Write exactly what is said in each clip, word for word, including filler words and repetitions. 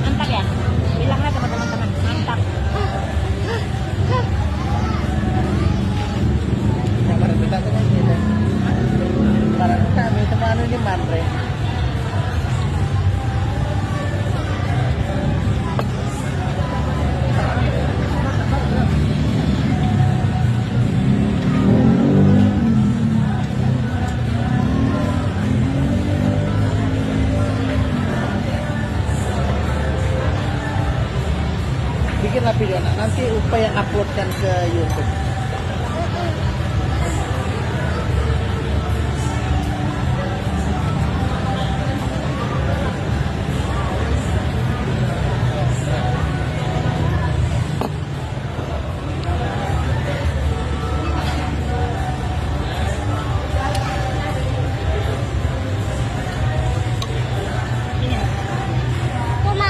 Mantap ya? Bilang lah sama teman-teman, mantap. Kamar kita tuh kan gitu. Barang kami teman ini manre. Bikinlah video, Nak. Nanti Upa yang uploadkan ke YouTube. Apa?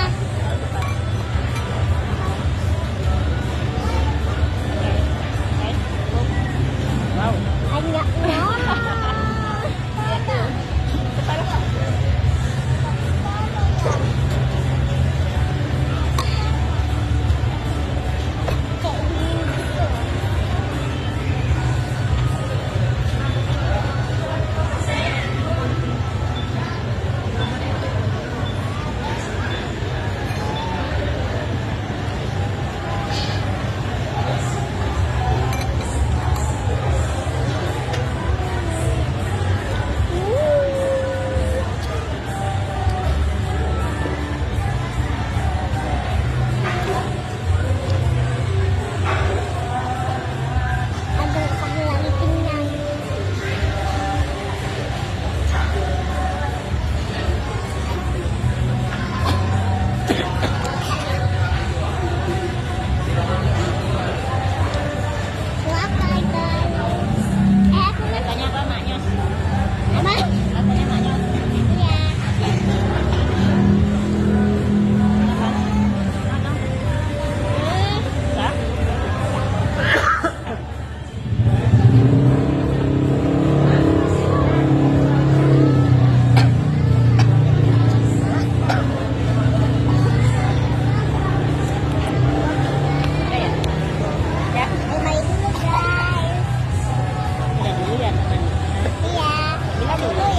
Rasanya apa, Maknya? Apa? Rasanya, Maknya? Iya. Apa? Hah? Ya. Bye-bye dulu, guys. Udah dulu ya, teman. Iya. Bilang dulu.